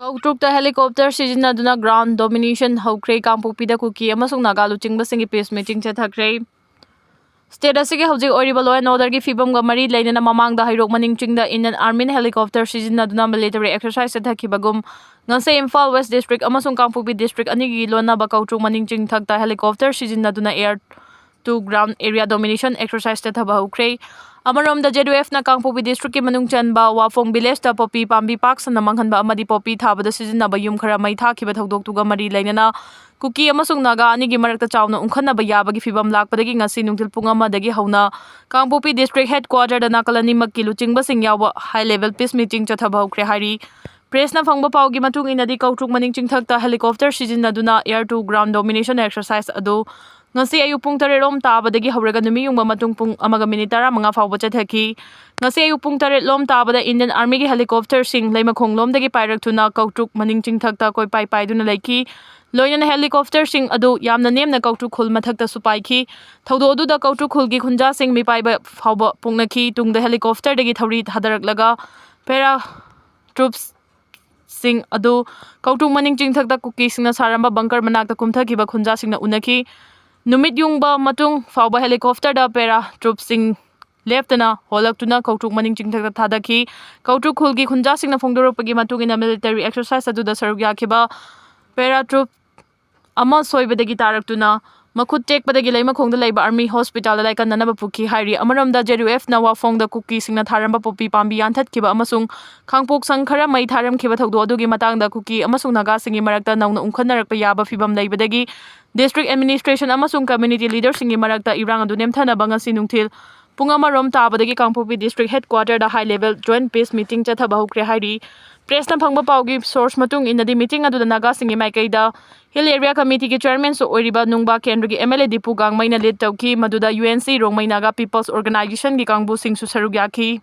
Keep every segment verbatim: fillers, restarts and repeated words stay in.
ꯀꯧꯇ꯭ꯔꯨꯛꯇ helicopter ꯁꯤꯖꯤꯟꯅꯗꯨꯅ ground domination ꯍꯧꯈ꯭ꯔꯦ꯫ ꯀꯥꯡꯄꯣꯛꯄꯤꯗ ꯀꯨꯀꯤ ꯑꯃꯁꯨꯡ ꯅꯥꯒꯥ ꯂꯨꯆꯤꯡꯕꯁꯤꯡꯒꯤ peace meeting ꯆꯠꯊꯈ꯭ꯔꯦ꯫ State ꯑꯁꯤꯒꯤ ꯍꯧꯖꯤꯛ ꯑꯣꯏꯔꯤꯕ law and order ꯒꯤ ꯐꯤꯕꯝꯒ ꯃꯔꯤ ꯂꯩꯅꯅ ꯃꯃꯥꯡꯗ ꯍꯩꯔꯣꯛ ꯃꯅꯤꯡ ꯆꯤꯡꯗ Indian Army ꯅ helicopter ꯁꯤꯖꯤꯟꯅꯗꯨꯅ military exercise ꯆꯠꯊꯈꯤꯕꯒꯨꯝ, ꯉꯁꯤ ꯏꯝꯐꯥꯜ West District ꯑꯃꯁꯨꯡ ꯀꯥꯡꯄꯣꯛꯄꯤ District ꯑꯅꯤꯒꯤ ꯂꯣꯟꯅꯕ ꯀꯧꯇ꯭ꯔꯨꯛ ꯃꯅꯤꯡ ꯆꯤꯡꯊꯛꯇ helicopter ꯁꯤꯖꯤꯟꯅꯗꯨꯅ air to ground area domination exercise ꯆꯠꯊꯕ ꯍꯧꯈ꯭ꯔꯦ꯫ ꯑꯃꯔꯣꯝꯗ, ZUF ꯅ ꯀꯥꯡꯄꯣꯛꯄꯤ District ꯀꯤ ꯃꯅꯨꯡ ꯆꯟꯕ ꯋꯥꯐꯣꯡ village ꯇ ꯄꯣꯄꯤ ꯄꯥꯝꯕꯤ ꯄꯥꯛ ꯁꯟꯅ ꯃꯥꯡꯍꯟꯕ ꯑꯃꯗꯤ ꯄꯣꯄꯤ ꯊꯥꯕꯗ ꯁꯤꯖꯤꯟꯅꯕ ꯌꯨꯝ ꯈꯔ ꯃꯩ ꯊꯥꯈꯤꯕ ꯊꯧꯗꯣꯛꯇꯨꯒ ꯃꯔꯤ ꯂꯩꯅꯅ ꯀꯨꯀꯤ ꯑꯃꯁꯨꯡ ꯅꯥꯒꯥ ꯑꯅꯤꯒꯤ ꯃꯔꯛꯇ ꯆꯥꯎꯅ ꯎꯪꯈꯠꯅꯕ ꯌꯥꯕꯒꯤ ꯐꯤꯕꯝ ꯂꯥꯛꯄꯗꯒꯤ ꯉꯁꯤ ꯅꯨꯡꯊꯤꯜ ꯄꯨꯡ ꯑꯃꯗꯒꯤ ꯍꯧꯅ ꯀꯥꯡꯄꯣꯛꯄꯤ District headquarter ꯗ ꯅꯥꯀꯜ ꯑꯅꯤꯃꯛꯀꯤ ꯂꯨꯆꯤꯡꯕꯁꯤꯡ ꯌꯥꯎꯕ high level peace meeting ꯆꯠꯊꯕ ꯍꯧꯈ꯭ꯔꯦ ꯍꯥꯏꯔꯤ꯫ Press ꯅ ꯐꯪꯕ ꯄꯥꯎꯒꯤ ꯃꯇꯨꯡ ꯏꯟꯅꯗꯤ, ꯀꯧꯇ꯭ꯔꯨꯛ ꯃꯅꯤꯡ ꯆꯤꯡꯊꯛꯇ helicopter ꯁꯤꯖꯤꯟꯅꯗꯨꯅ air to ground domination exercise ꯑꯗꯨ ꯉꯁꯤ ꯑꯌꯨꯛ ꯄꯨꯡ ꯇꯔꯦꯠ ꯂꯣꯝ ꯇꯥꯕꯗꯒꯤ ꯍꯧꯔꯒ ꯅꯨꯃꯤꯠ ꯌꯨꯡꯕ ꯃꯇꯨꯡ ꯄꯨꯡ ꯑꯃꯒ ꯃꯤꯅꯤꯠ ꯇꯔꯥꯃꯉꯥ ꯐꯥꯎꯕ ꯆꯠꯊꯈꯤ꯫ ꯉꯁꯤ ꯑꯌꯨꯛ ꯄꯨꯡ ꯇꯔꯦꯠ ꯂꯣꯝ ꯇꯥꯕꯗ Indian Army ꯒꯤ helicopter ꯁꯤꯡ ꯂꯩꯃꯈꯣꯡ ꯂꯣꯝꯗꯒꯤ ꯄꯥꯏꯔꯛꯇꯨꯅ ꯀꯧꯇ꯭ꯔꯨꯛ ꯃꯅꯤꯡ ꯆꯤꯡꯊꯛꯇ ꯀꯣꯏꯄꯥꯏ ꯄꯥꯏꯗꯨꯅ ꯂꯩꯈꯤ꯫ ꯂꯣꯏꯅꯅ helicopter ꯁꯤꯡ ꯑꯗꯨ ꯌꯥꯝꯅ ꯅꯦꯝꯅ ꯀꯧꯇ꯭ꯔꯨꯛ ꯈꯨꯜ ꯃꯊꯛꯇꯁꯨ ꯄꯥꯏꯈꯤ꯫ ꯊꯧꯗꯣꯛ ꯑꯗꯨꯗ ꯀꯧꯇ꯭ꯔꯨꯛ ꯈꯨꯜꯒꯤ ꯈꯨꯟꯖꯥꯁꯤꯡ ꯃꯤꯄꯥꯏꯕ ꯐꯥꯎꯕ ꯄꯣꯛꯅꯈꯤ꯫ ꯇꯨꯡꯗ helicopter ꯗꯒꯤ ꯊꯧꯔꯤ ꯊꯥꯗꯔꯛꯂꯒ para troops ꯁꯤꯡ ꯑꯗꯨ ꯀꯧꯇ꯭ꯔꯨꯛ ꯃꯅꯤꯡ ꯆꯤꯡꯊꯛꯇ ꯀꯨꯀꯤꯁꯤꯡꯅ ꯁꯥꯔꯝꯕ bunker ꯃꯅꯥꯛꯇ ꯀꯨꯝꯊꯈꯤꯕ ꯈꯨꯟꯖꯥꯁꯤꯡꯅ ꯎꯅꯈꯤ꯫ ꯅꯨꯃꯤꯠ ꯌꯨꯡꯕ ꯃꯇꯨꯡ ꯐꯥꯎꯕ helicopter ꯗ para troops ꯁꯤꯡ ꯂꯦꯞꯇꯅ ꯍꯣꯜꯂꯛꯇꯨꯅ ꯀꯧꯇ꯭ꯔꯨꯛ ꯃꯅꯤꯡ ꯆꯤꯡꯊꯛꯇ ꯊꯥꯗꯈꯤ꯫ ꯀꯧꯇ꯭ꯔꯨꯛ ꯈꯨꯜꯒꯤ ꯈꯨꯟꯖꯥꯁꯤꯡꯅ ꯐꯣꯡꯗꯣꯔꯛꯄꯒꯤ ꯃꯇꯨꯡ ꯏꯟꯅ, military exercise ꯑꯗꯨꯗ ꯁꯔꯨꯛ ꯌꯥꯈꯤꯕ para troop ꯑꯃ ꯁꯣꯏꯕꯗꯒꯤ ꯇꯥꯔꯛꯇꯨꯅ ꯃꯈꯨꯠ ꯇꯦꯛꯄꯗꯒꯤ ꯂꯩꯃꯈꯣꯡꯗ ꯂꯩꯕ Army hospital ꯗ ꯂꯥꯏꯀꯟꯅꯅꯕ ꯄꯨꯈꯤ ꯍꯥꯏꯔꯤ꯫ ꯑꯃꯔꯣꯝꯗ, ZUF ꯅ ꯋꯥꯐꯣꯡꯗ ꯀꯨꯀꯤꯁꯤꯡꯅ ꯊꯥꯔꯝꯕ ꯄꯣꯄꯤ ꯄꯥꯝꯕꯤ ꯌꯥꯟꯊꯠꯈꯤꯕ ꯑꯃꯁꯨꯡ ꯈꯥꯡꯄꯣꯛꯁꯪ ꯈꯔ ꯃꯩ ꯊꯥꯔꯝꯈꯤꯕ ꯊꯧꯗꯣꯛ ꯑꯗꯨꯒꯤ ꯃꯇꯥꯡꯗ ꯀꯨꯀꯤ ꯑꯃꯁꯨꯡ ꯅꯥꯒꯥꯁꯤꯡꯒꯤ ꯃꯔꯛꯇ ꯅꯧꯅ ꯎꯪꯈꯠꯅꯔꯛꯄ ꯌꯥꯕ ꯐꯤꯕꯝ ꯂꯩꯕꯗꯒꯤ District administration ꯑꯃꯁꯨꯡ community leader ꯁꯤꯡꯒꯤ ꯃꯔꯛꯇ ꯏꯔꯥꯡ ꯑꯗꯨ ꯅꯦꯝꯊꯅꯕ ꯉꯁꯤ ꯅꯨꯡꯊꯤꯜ ꯄꯨꯡ ꯑꯃ ꯔꯣꯝ ꯇꯥꯕꯗꯒꯤ ꯀꯥꯡꯄꯣꯛꯄꯤ District headquarter ꯗ high level joint peace meeting ꯆꯠꯊꯕ ꯍꯧꯈ꯭ꯔꯦ ꯍꯥꯏꯔꯤ꯫ Press ꯅ ꯐꯪꯕ ꯄꯥꯎꯒꯤ source ꯃꯇꯨꯡ ꯏꯟꯅꯗꯤ, meeting ꯑꯗꯨꯗ ꯅꯥꯒꯥꯁꯤꯡꯒꯤ ꯃꯥꯏꯀꯩꯗ Hill Area Committee ꯒꯤ chairman ꯁꯨ ꯑꯣꯏꯔꯤꯕ ꯅꯨꯡꯕꯥ ꯀꯦꯟꯗ꯭ꯔꯒꯤ MLA ꯗꯤꯄꯨ ꯒꯥꯡꯃꯩꯅ lead ꯇꯧꯈꯤ, ꯃꯗꯨꯗ UNC Rongmei Naga People's Organisation ꯒꯤ ꯀꯥꯡꯕꯨꯁꯤꯡꯁꯨ ꯁꯔꯨꯛ ꯌꯥꯈꯤ꯫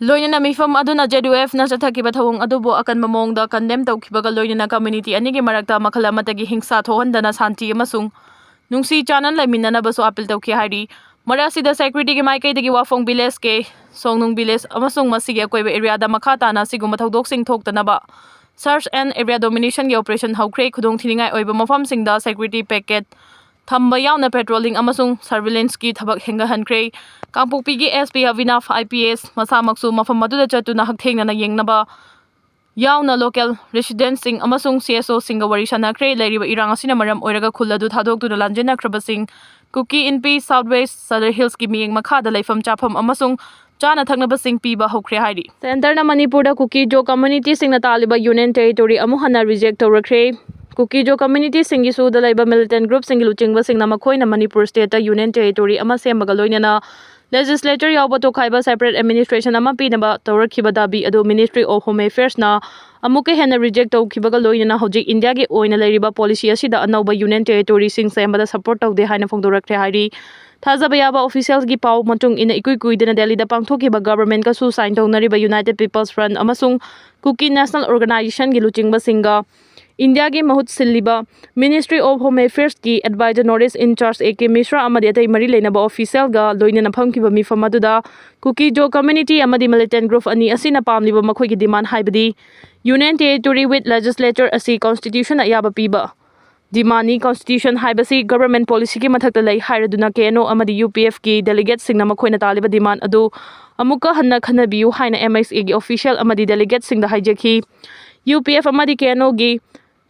ꯂꯣꯏꯅꯅ ꯃꯤꯐꯝ ꯑꯗꯨꯅ ZUF ꯅ ꯆꯠꯊꯈꯤꯕ ꯊꯧꯑꯣꯡ ꯑꯗꯨꯕꯨ ꯑꯀꯟꯕ ꯃꯑꯣꯡꯗ condemn ꯇꯧꯈꯤꯕꯒ ꯂꯣꯏꯅꯅ community ꯑꯅꯤꯒꯤ ꯃꯔꯛꯇ ꯃꯈꯜ ꯑꯃꯠꯇꯒꯤ ꯍꯤꯡꯁꯥ ꯊꯣꯛꯍꯟꯗꯅ ꯁꯥꯟꯇꯤ ꯑꯃꯁꯨꯡ ꯅꯨꯡꯁꯤ ꯆꯥꯟꯅꯅ ꯂꯩꯃꯤꯟꯅꯅꯕꯁꯨ appeal ꯇꯧꯈꯤ ꯍꯥꯏꯔꯤ꯫ ꯃꯔꯛ ꯑꯁꯤꯗ security ꯒꯤ ꯃꯥꯏꯀꯩꯗꯒꯤ ꯋꯥꯐꯣꯡ village ꯀꯦ ꯁꯣꯡꯅꯨꯡ village ꯑꯃꯁꯨꯡ ꯃꯁꯤꯒꯤ ꯑꯀꯣꯏꯕ area ꯗ ꯃꯈꯥ ꯇꯥꯅ ꯑꯁꯤꯒꯨꯝꯕ ꯊꯧꯗꯣꯛꯁꯤꯡ ꯊꯣꯛꯇꯅꯕ Search and Area Dominationꯒꯤ operation ꯍꯧꯈ꯭ꯔꯦ꯫ ꯈꯨꯗꯣꯡꯊꯤꯅꯤꯡꯉꯥꯏ ꯑꯣꯏꯕ ꯃꯐꯝꯁꯤꯡꯗ security package ꯊꯝꯕ ꯌꯥꯎꯅ patrolling ꯑꯃꯁꯨꯡ surveillanceꯀꯤ ꯊꯕꯛ ꯍꯦꯟꯒꯠꯍꯟꯈ꯭ꯔꯦ꯫ ꯀꯥꯡꯄꯣꯛꯄꯤꯒꯤ SP ꯑꯕꯤꯅꯥꯚ IPS ꯃꯁꯥꯃꯛꯁꯨ ꯃꯐꯝ ꯑꯗꯨꯗ ꯆꯠꯇꯨꯅ ꯍꯛꯊꯦꯡꯅꯅ ꯌꯦꯡꯅꯕ ꯌꯥꯎꯅ local residentꯁꯤꯡ ꯑꯃꯁꯨꯡ CSOꯁꯤꯡꯒ ꯋꯥꯔꯤ ꯁꯥꯟꯅꯈ꯭ꯔꯦ꯫ ꯂꯩꯔꯤꯕ ꯏꯔꯥꯡ ꯑꯁꯤꯅ ꯃꯔꯝ ꯑꯣꯏꯔꯒ ꯈꯨꯜ ꯑꯗꯨ ꯊꯥꯗꯣꯛꯇꯨꯅ ꯂꯥꯟꯖꯦꯟꯅꯈ꯭ꯔꯕꯁꯤꯡ ꯀꯨꯀꯤ ꯏꯟꯄꯤ South West Sadar Hillsꯀꯤ ꯃꯤꯠꯌꯦꯡ ꯃꯈꯥꯗ ꯂꯩꯐꯝ ꯆꯥꯐꯝ ꯑꯃꯁꯨꯡ ꯆꯥꯅ ꯊꯛꯅꯕꯁꯤꯡ ꯄꯤꯕ ꯍꯧꯈ꯭ꯔꯦ ꯍꯥꯏꯔꯤ꯫ Centreꯅ ꯃꯅꯤꯄꯨꯔꯗ ꯀꯨꯀꯤ ꯖꯣ communityꯁꯤꯡꯅ ꯇꯥꯜꯂꯤꯕ Union Territory ꯑꯃꯨꯛ ꯍꯟꯅ reject ꯇꯧꯔꯛꯈ꯭ꯔꯦ꯫ ꯀꯨꯀꯤ ꯖꯣ communityꯁꯤꯡꯒꯤ ꯁꯨꯗ ꯂꯩꯕ militant groupꯁꯤꯡꯒꯤ ꯂꯨꯆꯤꯡꯕꯁꯤꯡꯅ ꯃꯈꯣꯏꯅ ꯃꯅꯤꯄꯨꯔ stateꯇ Union Territory ꯑꯃ ꯁꯦꯝꯕꯒ ꯂꯣꯏꯅꯅ legislature ꯌꯥꯎꯕ ꯇꯣꯈꯥꯏꯕ separate administration ꯑꯃ ꯄꯤꯅꯕ ꯇꯧꯔꯛꯈꯤꯕ ꯗꯥꯕꯤ ꯑꯗꯨ Ministry of Home Affairsꯅ ꯑꯃꯨꯛꯀ ꯍꯦꯟꯅ reject ꯇꯧꯈꯤꯕꯒ ꯂꯣꯏꯅꯅ ꯍꯧꯖꯤꯛ ꯏꯟꯗꯤꯌꯥꯒꯤ ꯑꯣꯏꯅ ꯂꯩꯔꯤꯕ policy ꯑꯁꯤꯗ ꯑꯅꯧꯕ Union Territoryꯁꯤꯡ ꯁꯦꯝꯕꯗ support ꯇꯧꯗꯦ ꯍꯥꯏꯅ ꯐꯣꯡꯗꯣꯔꯛꯈ꯭ꯔꯦ ꯍꯥꯏꯔꯤ꯫ ꯊꯥꯖꯕ ꯌꯥꯕ officialꯒꯤ ꯄꯥꯎ ꯃꯇꯨꯡ ꯏꯟꯅ ꯏꯀꯨꯏ ꯀꯨꯏꯗꯅ ꯗꯦꯜꯂꯤꯗ ꯄꯥꯡꯊꯣꯛꯈꯤꯕ governmentꯀꯁꯨ sign ꯇꯧꯅꯔꯤꯕ United People's Front ꯑꯃꯁꯨꯡ Kuki National Organizationꯒꯤ ꯂꯨꯆꯤꯡꯕꯁꯤꯡꯒ ꯏꯟꯗꯤꯌꯥꯒꯤ ꯃꯍꯨꯠ ꯁꯤꯜꯂꯤꯕ Ministry of Home Affairsꯀꯤ advisor North East in charge A K Mishra ꯑꯃꯗꯤ ꯑꯇꯩ ꯃꯔꯤ ꯂꯩꯅꯕ officialꯒ ꯂꯣꯏꯅꯅ ꯐꯝꯈꯤꯕ ꯃꯤꯐꯝ ꯑꯗꯨꯗ ꯀꯨꯀꯤ ꯖꯣ community ꯑꯃꯗꯤ militant group ꯑꯅꯤ ꯑꯁꯤꯅ ꯄꯥꯝꯂꯤꯕ ꯃꯈꯣꯏꯒꯤ demand ꯍꯥꯏꯕꯗꯤ Union Territory with legislature ꯑꯁꯤ constitution ꯑꯌꯥꯕ ꯄꯤꯕ demandꯅꯤ꯫ Constitution ꯍꯥꯏꯕꯁꯤ government policyꯒꯤ ꯃꯊꯛꯇ ꯂꯩ ꯍꯥꯏꯔꯗꯨꯅ KNO ꯑꯃꯗꯤ UPFꯀꯤ delegateꯁꯤꯡꯅ ꯃꯈꯣꯏꯅ ꯇꯥꯜꯂꯤꯕ demand ꯑꯗꯨ ꯑꯃꯨꯛꯀ ꯍꯟꯅ ꯈꯟꯅꯕꯤꯌꯨ ꯍꯥꯏꯅ MHAꯒꯤ official ꯑꯃꯗꯤ delegateꯁꯤꯡꯗ ꯍꯥꯏꯖꯈꯤ꯫ UPF ꯑꯃꯗꯤ KNOꯒꯤ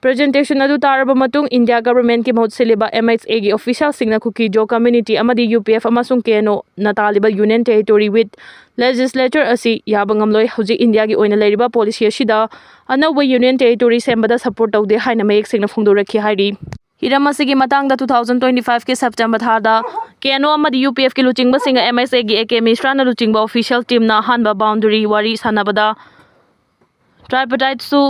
presentation ꯑꯗꯨ ꯇꯥꯔꯕ ꯃꯇꯨꯡ ꯏꯟꯗꯤꯌꯥ governmentꯀꯤ ꯃꯍꯨꯠ ꯁꯤꯜꯂꯤꯕ MHAꯒꯤ officialꯁꯤꯡꯅ ꯀꯨꯀꯤ ꯖꯣ community ꯑꯃꯗꯤ UPF ꯑꯃꯁꯨꯡ KNOꯅ ꯇꯥꯜꯂꯤꯕ Union Territory with legislature ꯑꯁꯤ ꯌꯥꯕ ꯉꯝꯂꯣꯏ꯫ ꯍꯧꯖꯤꯛ ꯏꯟꯗꯤꯌꯥꯒꯤ ꯑꯣꯏꯅ ꯂꯩꯔꯤꯕ policy ꯑꯁꯤꯗ ꯑꯅꯧꯕ Union Territory ꯁꯦꯝꯕꯗ support ꯇꯧꯗꯦ ꯍꯥꯏꯅ ꯃꯌꯦꯛ ꯁꯦꯡꯅ ꯐꯣꯡꯗꯣꯔꯛꯈꯤ ꯍꯥꯏꯔꯤ꯫ ꯍꯤꯔꯝ ꯑꯁꯤꯒꯤ ꯃꯇꯥꯡꯗ two thousand twenty fiveꯀꯤ September ꯊꯥꯗ KNO ꯑꯃꯗꯤ UPFꯀꯤ ꯂꯨꯆꯤꯡꯕꯁꯤꯡꯒ MHAꯒꯤ A K Mishraꯅ ꯂꯨꯆꯤꯡꯕ official teamꯅ ꯑꯍꯥꯟꯕ boundary ꯋꯥꯔꯤ ꯁꯥꯟꯅꯕꯗ tripartiteꯁꯨ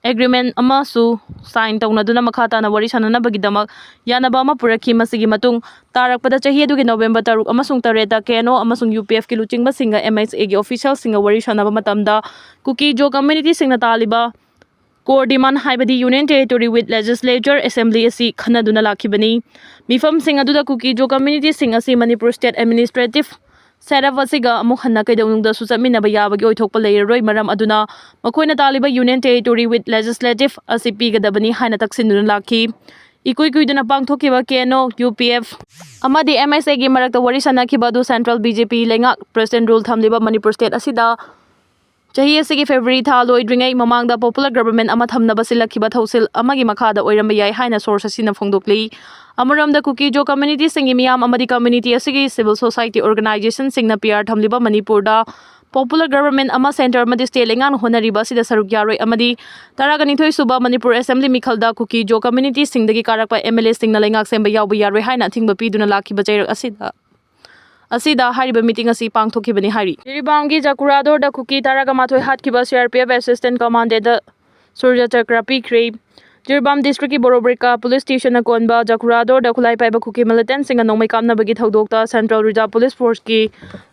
agreement ꯑꯃꯁꯨ sign ꯇꯧꯅꯗꯨꯅ ꯃꯈꯥ ꯇꯥꯅ ꯋꯥꯔꯤ ꯁꯥꯟꯅꯅꯕꯒꯤꯗꯃꯛ ꯌꯥꯅꯕ ꯑꯃ ꯄꯨꯔꯛꯈꯤ꯫ ꯃꯁꯤꯒꯤ ꯃꯇꯨꯡ ꯇꯥꯔꯛꯄꯗ ꯆꯍꯤ ꯑꯗꯨꯒꯤ November ꯇꯔꯨꯛ ꯑꯃꯁꯨꯡ ꯇꯔꯦꯠꯇ KNO ꯑꯃꯁꯨꯡ UPFꯀꯤ ꯂꯨꯆꯤꯡꯕꯁꯤꯡꯒ MHAꯒꯤ officialꯁꯤꯡꯒ ꯋꯥꯔꯤ ꯁꯥꯟꯅꯕ ꯃꯇꯝꯗ ꯀꯨꯀꯤ ꯖꯣ communityꯁꯤꯡꯅ ꯇꯥꯜꯂꯤꯕ core demand ꯍꯥꯏꯕꯗꯤ Union Territory with legislature assembly ꯑꯁꯤ ꯈꯟꯅꯗꯨꯅ ꯂꯥꯛꯈꯤꯕꯅꯤ꯫ ꯃꯤꯐꯝꯁꯤꯡ ꯑꯗꯨꯗ ꯀꯨꯀꯤ ꯖꯣ communityꯁꯤꯡ ꯑꯁꯤ Manipur state administrative set up ꯑꯁꯤꯒ ꯑꯃꯨꯛ ꯍꯟꯅ ꯀꯩꯗꯧꯅꯨꯡꯗꯁꯨ ꯆꯠꯃꯤꯟꯅꯕ ꯌꯥꯕꯒꯤ ꯑꯣꯏꯊꯣꯛꯄ ꯂꯩꯔꯔꯣꯏ, ꯃꯔꯝ ꯑꯗꯨꯅ ꯃꯈꯣꯏꯅ ꯇꯥꯜꯂꯤꯕ Union Territory with Legislative ꯑꯁꯤ ꯄꯤꯒꯗꯕꯅꯤ ꯍꯥꯏꯅ ꯇꯛꯁꯤꯟꯗꯨꯅ ꯂꯥꯛꯈꯤ꯫ ꯏꯀꯨꯏ ꯀꯨꯏꯗꯅ ꯄꯥꯡꯊꯣꯛꯈꯤꯕ ꯀꯦ N O, U P F ꯑꯃꯗꯤ ꯑꯦꯝ ꯑꯦꯁ ꯑꯦꯒꯤ ꯃꯔꯛꯇ ꯋꯥꯔꯤ ꯁꯥꯟꯅꯈꯤꯕ ꯑꯗꯨ ꯁꯦꯟꯇ꯭ꯔꯦꯜ ꯕꯤ ꯖꯦ ꯄꯤ ꯂꯩꯉꯥꯛ ꯄ꯭ꯔꯦꯁꯤꯗꯦꯟꯠ ꯔꯨꯜ ꯊꯝꯂꯤꯕ ꯃꯅꯤꯄꯨꯔ ꯁ꯭ꯇꯦꯠ ꯑꯁꯤꯗ ꯆꯍꯤ ꯑꯁꯤꯒꯤ ꯐꯦꯕ꯭ꯔꯨꯋꯥꯔꯤ ꯊꯥ ꯂꯣꯏꯗ꯭ꯔꯤꯉꯩ ꯃꯃꯥꯡꯗ ꯄꯣꯄꯨꯂꯔ ꯒꯕꯔꯃꯦꯟ ꯑꯃ ꯊꯝꯅꯕ ꯁꯤꯜꯂꯛꯈꯤꯕ ꯊꯧꯁꯤꯜ ꯑꯃꯒꯤ ꯃꯈꯥꯗ ꯑꯣꯏꯔꯝꯕ ꯌꯥꯏ ꯍꯥꯏꯅ ꯁꯣꯔꯁ ꯑꯁꯤꯅ ꯐꯣꯡꯗꯣꯛꯂꯤ꯫ ꯑꯃꯔꯣꯝꯗ ꯀꯨꯀꯤ ꯖꯣ ꯀꯝꯃ꯭ꯌꯨꯅꯤꯇꯤꯁꯤꯡꯒꯤ ꯃꯤꯌꯥꯝ ꯑꯃꯗꯤ ꯀꯝꯃ꯭ꯌꯨꯅꯤꯇꯤ ꯑꯁꯤꯒꯤ ꯁꯤꯚꯤꯜ ꯁꯣꯁꯥꯏꯇꯤ ꯑꯣꯔꯒꯅꯥꯏꯖꯦꯁꯟꯁꯤꯡꯅ ꯄꯤ ꯑꯥꯔ ꯊꯝꯂꯤꯕ ꯃꯅꯤꯄꯨꯔꯗ ꯄꯣꯄꯨꯂꯔ ꯒꯕꯔꯃꯦꯟ ꯑꯃ ꯁꯦꯟꯇꯔ ꯑꯃꯗꯤ ꯁ꯭ꯇꯦꯠ ꯂꯩꯉꯥꯛꯅ ꯍꯣꯠꯅꯔꯤꯕ ꯑꯁꯤꯗ ꯁꯔꯨꯛ ꯌꯥꯔꯣꯏ ꯑꯃꯗꯤ ꯇꯔꯥꯒ ꯅꯤꯊꯣꯏ ꯁꯨꯕ ꯃꯅꯤꯄꯨꯔ ꯑꯦꯁꯦꯝꯕ꯭ꯂꯤ ꯃꯤꯈꯜꯗ ꯀꯨꯀꯤ ꯖꯣ ꯀꯝꯃ꯭ꯌꯨꯅꯤꯇꯤꯁꯤꯡꯗꯒꯤ ꯀꯥꯔꯛꯄ ꯑꯦꯝ ꯑꯦꯜ ꯑꯦꯁꯤꯡꯅ ꯂꯩꯉꯥꯛ ꯁꯦꯝꯕ ꯌꯥꯎꯕ ꯌꯥꯔꯣꯏ ꯍꯥꯏꯅ ꯑꯊꯤꯡꯕ ꯄꯤꯗꯨꯅ ꯂꯥꯛꯈꯤꯕ ꯆꯩꯔꯛ ꯑꯁꯤꯗ ꯑꯁꯤꯗ ꯍꯥꯏꯔꯤꯕ ꯃꯤꯇꯤꯡ ꯑꯁꯤ ꯄꯥꯡꯊꯣꯛꯈꯤꯕꯅꯤ ꯍꯥꯏꯔꯤ꯫ ꯖꯤꯔꯤꯕꯥꯝꯒꯤ ꯖꯀꯨꯔꯥꯗꯣꯔꯗ ꯀꯨꯀꯤ ꯇꯔꯥꯒ ꯃꯥꯊꯣꯏ ꯍꯥꯠꯈꯤꯕ C R P F assistant ꯀꯃꯥꯟꯗꯦꯟꯠꯇ ꯁꯨꯔꯖ ꯆꯀ꯭ꯔ ꯄꯤꯈ꯭ꯔꯦ꯫ ꯖꯤꯔꯤꯕꯥꯝ ꯗꯤꯁꯇ꯭ꯔꯤꯛꯀꯤ ꯕꯣꯔꯣꯕ꯭ꯔꯤꯀꯥ ꯄꯨꯂꯤꯁ ꯁ꯭ꯇꯦꯁꯟꯅ ꯀꯣꯟꯕ ꯖꯀꯨꯔꯥꯗꯣꯔꯗ ꯈꯨꯠꯂꯥꯏ ꯄꯥꯏꯕ ꯀꯨꯀꯤ ꯃꯤꯂꯤꯇꯦꯟꯠꯁꯤꯡꯅ ꯅꯣꯡꯃꯩ ꯀꯥꯞꯅꯕꯒꯤ ꯊꯧꯗꯣꯛꯇ ꯁꯦꯟꯇ꯭ꯔꯦꯜ ꯔꯤꯖꯥꯔꯚ ꯄꯨꯂꯤꯁ ꯐꯣꯔꯁꯀꯤ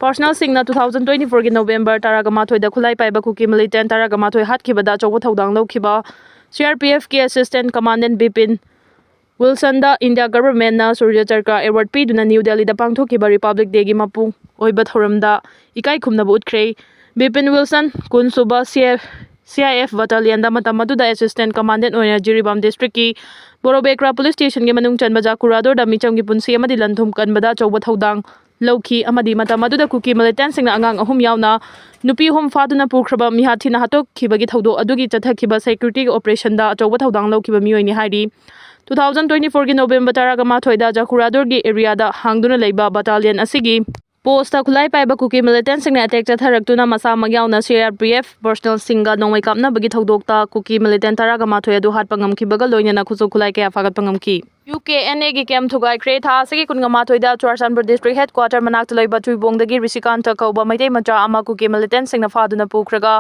ꯄꯥꯔꯁꯅꯦꯜꯁꯤꯡꯅ two thousand twenty fourꯒꯤ ꯅꯣꯕꯦꯝꯕꯔ ꯇꯔꯥꯒ ꯃꯥꯊꯣꯏꯗ ꯈꯨꯠꯂꯥꯏ ꯄꯥꯏꯕ ꯀꯨꯀꯤ ꯃꯤꯂꯤꯇꯦꯟꯠ ꯇꯔꯥꯒ ꯃꯥꯊꯣꯏ ꯍꯥꯠꯈꯤꯕꯗ ꯑꯆꯧꯕ ꯊꯧꯗꯥꯡ ꯂꯧꯈꯤꯕ ꯁꯤ ꯑꯥꯔ ꯄꯤ ꯑꯦꯐꯀꯤ ꯑꯦꯁꯤꯁꯇꯦꯟꯠ ꯀꯃꯥꯟꯗꯦꯟꯠ ꯕꯤꯄꯤꯟ ꯋꯤꯜꯁꯟꯗ ꯏꯟꯗꯤꯌꯥ ꯒꯚꯔꯃꯦꯟꯠꯅ ꯁꯨꯔꯖ ꯆꯀ꯭ꯔ ꯑꯦꯋꯥꯔꯗ ꯄꯤꯗꯨꯅ ꯅ꯭ꯌꯨ ꯗꯦꯜꯂꯤꯗ ꯄꯥꯡꯊꯣꯛꯈꯤꯕ ꯔꯤꯄꯕ꯭ꯂꯤꯛ ꯗꯦꯒꯤ ꯃꯄꯨꯡ ꯑꯣꯏꯕ ꯊꯧꯔꯝꯗ ꯏꯀꯥꯏ ꯈꯨꯝꯅꯕ ꯎꯠꯈ꯭ꯔꯦ꯫ ꯕꯤꯄꯤꯟ ꯋꯤꯜꯁꯟ, ꯀꯨꯟ ꯁꯨꯕ C F, C I F ꯕꯠꯇꯥꯂꯤꯌꯟꯗ ꯃꯇꯝ ꯑꯗꯨꯗ ꯑꯦꯁꯤꯁꯇꯦꯟꯠ ꯀꯃꯥꯟꯗꯦꯟꯠ ꯑꯣꯏꯅ ꯖꯤꯔꯤꯕꯥꯝ ꯗꯤꯁꯇ꯭ꯔꯤꯛꯀꯤ ꯕꯣꯔꯣꯕꯦꯀ꯭ꯔꯥ ꯄꯨꯂꯤꯁ ꯁ꯭ꯇꯦꯁꯟꯒꯤ ꯃꯅꯨꯡ ꯆꯟꯕ ꯖꯀꯨꯔꯥꯗꯣꯔꯗ ꯃꯤꯆꯝꯒꯤ ꯄꯨꯟꯁꯤ ꯑꯃꯗꯤ ꯂꯟ ꯊꯨꯝ ꯀꯟꯕꯗ ꯑꯆꯧꯕ ꯊꯧꯗꯥꯡ ꯂꯧꯈꯤ ꯑꯃꯗꯤ ꯃꯇꯝ ꯑꯗꯨꯗ ꯀꯨꯀꯤ ꯃꯤꯂꯤꯇꯦꯟꯠꯁꯤꯡꯅ ꯑꯉꯥꯡ ꯑꯍꯨꯝ ꯌꯥꯎꯅ ꯅꯨꯄꯤ ꯑꯍꯨꯝ ꯐꯥꯗꯨꯅ ꯄꯨꯈ꯭ꯔꯕ ꯃꯤꯍꯥꯠ ꯊꯤꯅ ꯍꯥꯠꯇꯣꯛꯈꯤꯕꯒꯤ ꯊꯧꯗꯣꯛ ꯑꯗꯨꯒꯤ ꯆꯠꯊꯈꯤꯕ ꯁꯦꯀ꯭ꯌꯨꯔꯤꯇꯤꯒꯤ ꯑꯣꯄꯔꯦꯁꯟꯗ ꯑꯆꯧꯕ ꯊꯧꯗꯥꯡ ꯂꯧꯈꯤꯕ ꯃꯤꯑꯣꯏꯅꯤ ꯍꯥꯏꯔꯤ꯫ Two thousand twenty fourꯒꯤ ꯅꯣꯕꯦꯝꯕꯔ ꯇꯔꯥꯒ ꯃꯥꯊꯣꯏꯗ ꯖꯀꯨꯔꯥꯗꯣꯔꯒꯤ ꯑꯦꯔꯤꯌꯥꯗ ꯍꯥꯡꯗꯨꯅ ꯂꯩꯕ ꯕꯠꯇꯥꯂꯤꯌꯟ ꯑꯁꯤꯒꯤ ꯄꯣꯁꯇ ꯈꯨꯠꯂꯥꯏ ꯄꯥꯏꯕ ꯀꯨꯀꯤ ꯃꯤꯂꯤꯇꯦꯟꯠꯁꯤꯡꯅ ꯑꯦꯇꯦꯛ ꯆꯠꯊꯔꯛꯇꯨꯅ ꯃꯁꯥꯃꯛ ꯌꯥꯎꯅ ꯁꯤ ꯑꯥꯔ ꯄꯤ ꯑꯦꯐ ꯄꯔꯁꯅꯦꯜꯁꯤꯡꯒ ꯅꯣꯡꯃꯩ ꯀꯥꯞꯅꯕꯒꯤ ꯊꯧꯗꯣꯛꯇ ꯀꯨꯀꯤ ꯃꯤꯂꯤꯇꯦꯟꯠ ꯇꯔꯥꯒ ꯃꯥꯊꯣꯏ ꯑꯗꯨ ꯍꯥꯠꯄ ꯉꯝꯈꯤꯕꯒ ꯂꯣꯏꯅꯅ ꯈꯨꯠꯁꯨ ꯈꯨꯠꯂꯥꯏ ꯀꯌꯥ ꯐꯥꯒꯠꯄ ꯉꯝꯈꯤ꯫ ꯌꯨ ꯀꯦ ꯑꯦꯟ ꯑꯦꯒꯤ ꯀꯦꯝꯞ ꯊꯨꯒꯥꯏꯈ꯭ꯔꯦ꯫ ꯊꯥ ꯑꯁꯤꯒꯤ ꯀꯨꯟꯒ ꯃꯥꯊꯣꯏꯗ ꯆꯨꯔꯆꯥꯟꯄꯨꯔ ꯗꯤꯁꯇ꯭ꯔꯤꯛ ꯍꯦꯗꯀ꯭ꯋꯥꯇꯔ ꯃꯅꯥꯛꯇ ꯂꯩꯕ ꯆꯨꯏꯕꯣꯡꯗꯒꯤ ꯔꯤꯁꯤꯀꯥꯟꯇ ꯀꯧꯕ ꯃꯩꯇꯩ ꯃꯆꯥ ꯑꯃ ꯀꯨꯀꯤ ꯃꯤꯂꯤꯇꯦꯟꯠꯁꯤꯡꯅ ꯐꯥꯗꯨꯅ ꯄꯨꯈ꯭ꯔꯒ